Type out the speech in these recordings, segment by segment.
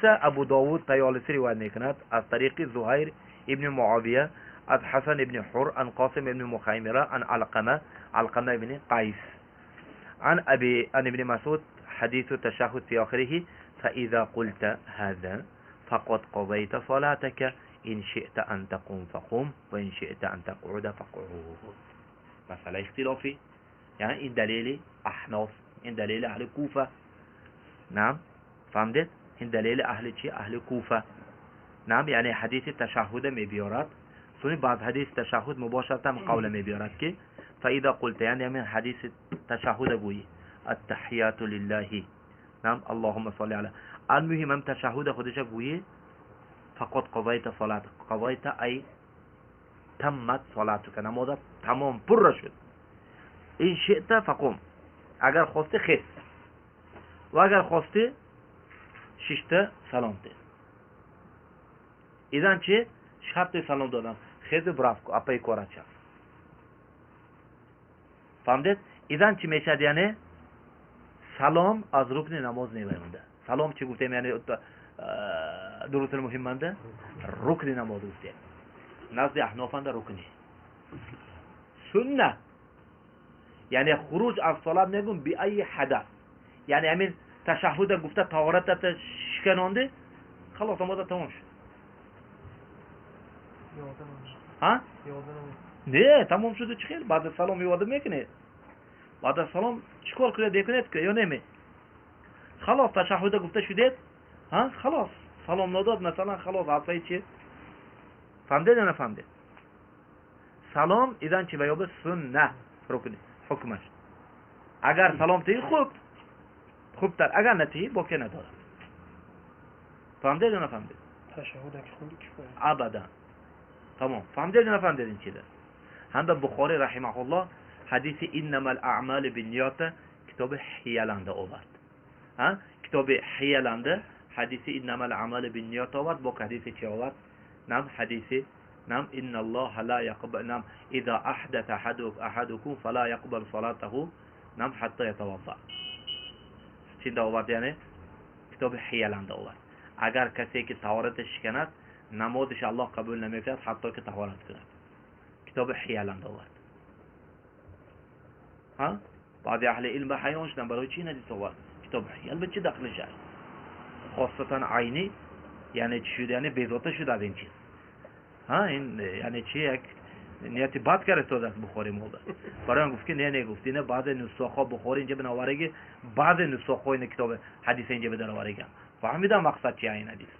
Ҳадиса Абу Довуд Таёлисӣ ривоят мекунад аз тариқи Зуҳайр ибни Муовия, аз Ҳасан ибни Ҳур, ан Қосим ибни Мухаймира, ан Алқама, Алқама ибни Қайс, ан Аби ан ибни Масуд ҳадису ташахҳуд фи охириҳи фаиза қулта ҳаза фақад қазайта салатака ин шиъта ан тақум фақум ва ин шиъта ан тақъуда фақъуд. Масъала ихтилофӣ, яъне ин далели Аҳноф, ин далели аҳли Куфа. Наам, фаҳмдед? Ин далели аҳли чи? Аҳли Куфа. Наам, яъне ҳадиси ташахҳуда мебиёрад. Суни баъд ҳадиси ташахҳуд мубошаратан қавла мебиёрад ки фаиза қулта, яъне ҳамин ҳадиси ташахҳуда гӯӣ аттаҳияту лиллаҳи, наам, аллоҳумма солли ала, алмуҳим ҳам ташахҳуда худиша гӯӣ, фақад қазайта салат, қазайта ай таммат салатука, намозат тамом пурра шуд. Ин шиъта фақум, агар хости хез ва агар хости шишта салом де. Изан чи шарти салом додан? Хезу бирав апаи корат шав. Фаҳмдед? Изан чӣ мешавад? Яъне салом аз рукни намоз невайонда. Салом чӣ гуфтем? Яъне дурусул муҳимманда рукни намоз гуфтем. Назди аҳнофанда рукни сунна, яъне хуруҷ аз салат мегум би айи ҳадас, яъне ҳамин ташахҳуда гуфта таҳоратата шиканонди, халос, намоза тамом шуд. Ҳа, не, тамом шуду чӣ хел? Баъд аз салом ивода мекунед, баъд аз салом чӣ кор кунед, мекунед ё неме? Халос, ташахҳуда гуфта шудед, ҳа, халос, салом надод масалан, халос, ҳарфаи чи? Фаҳмдед ё нафаҳмдед? Салом идан чи баёба сунна рукни ҳукмаш. Агар салом тиҳӣ хуб, хубтар, агар натиҳӣ боке надорад. Фаҳмдед ё нафаҳмдед? Абадан, тамом. Фаҳмдед ё нафаҳмдед ин чиза? Ҳамда Бухорӣ раҳимаҳуллоҳ ҳадиси иннамал аъмалу бинниёта китоби ҳияланда овард. Китоби ҳияланда ҳадиси иннамал аъмалу бинниёт овард. Бо ҳадиси чи овард? Нам ҳадиси нам инналлоҳа ла яқбал, нам иза аҳдата аҳадукум фала яқбал салатаҳу нам ҳатта ятавазза. Чинда овард? Яъне китоби ҳияланда овард. Агар касе ки таҳората шиканад, намозиш Аллоҳ қабул намекунад, ҳатто ки таҳорат кунад. Китоби ҳияланда овард. Ҳа, баъди аҳли илм ба ҳайрон шуданд, барои чи ин ҳадис овард? Китоби ҳиял ба чӣ дахлиш аст? Хосатан Айни, яъне чӣ шуд? Яъне безота шуд аз ин чиз. Ҳа, ин яъне чи, як нияти бад кард истодааст Бухори молда. Барои он гуфт ки не, не, гуфт, ина баъзе нусохҳо Бухори инҷа биновараги, баъзе нусохҳо ина китоби ҳадиса инҷа бидаровариган. Фаҳмидам мақсад чи ин ҳадис.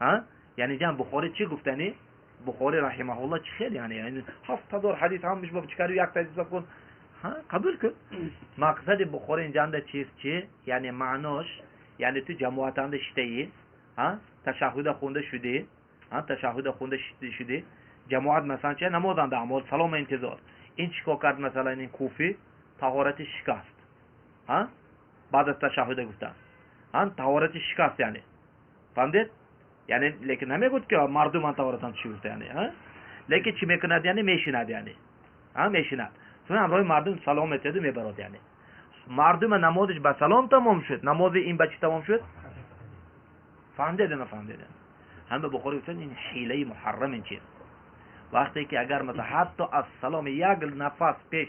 Ҳа, яъне ҷам Бухори чӣ гуфтани? Бухори раҳимаҳуллоҳ чӣ хел, яъне 7000 ҳадис ҳамаш бо чӣ кард, як ҳадис кун, ҳа, қабул кун. Мақсади Бухори инҷанда чист чи? Яъне маънош, яъне ту ҷамоатанда шитаӣ, ҳа, ташахҳуда хонда шудӣ, ҳа, ташахҳуда хонда шудӣ, ҷамоат масалан чи намозанда, амол салома интизор. Ин чӣ кор кард? Масалан, ин куфӣ таҳорати шикаст, ҳа, баъд аз ташахҳуда гуфтан, ҳа, таҳорати шикаст, яъне фаҳмдед? Яъне лекин намегӯд ки мардум ман таҳоратам чӣ гуфта, яъне ҳа, лекин чӣ мекунад? Яъне мешинад, яъне ҳа, мешинад, чун ҳамроҳи мардум салом метиҳаду мебарод. Яъне мардума намозиш ба салом тамом шуд, намози ин ба чӣ тамом шуд? Фаҳмдед ё нафаҳмдед? Ҳама Бухорӣ гуфтанд ин ҳилаи муҳаррам. Ин чиз вақте ки агар масалан ҳатто аз саломи як нафас пеш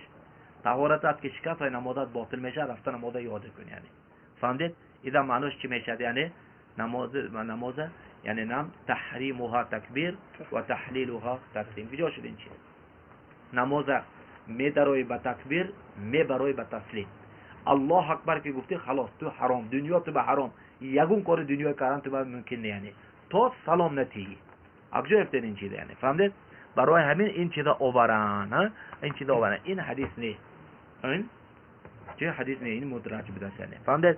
таҳоратат ки шикаст, вай намозат ботил мешавад, рафта намоза ёда кун. Яъне фаҳмдед? Иза маънош чӣ мешавад? Яъне намоза, яъне нам таҳримуҳа такбир ва таҳлилуҳа таслим. Куҷо шуд ин чиз? Намоза медарои ба такбир, мебарои ба таслим. Аллоҳ акбар ки гуфтӣ, халос, ту ҳаром, дунё ту ба ҳаром, ягон кори дунё кардан ту ба мумкин не, яъне то салом натиҳӣ. Куҷо ёфтед ин чиза? Яъне фаҳмдед? Барои ҳамин ин чиза оваранд, ин чиза оваранд. Ин ҳадис не, ин чи ҳадис не, ин мудраҷ будааст, яъне фаҳмдед?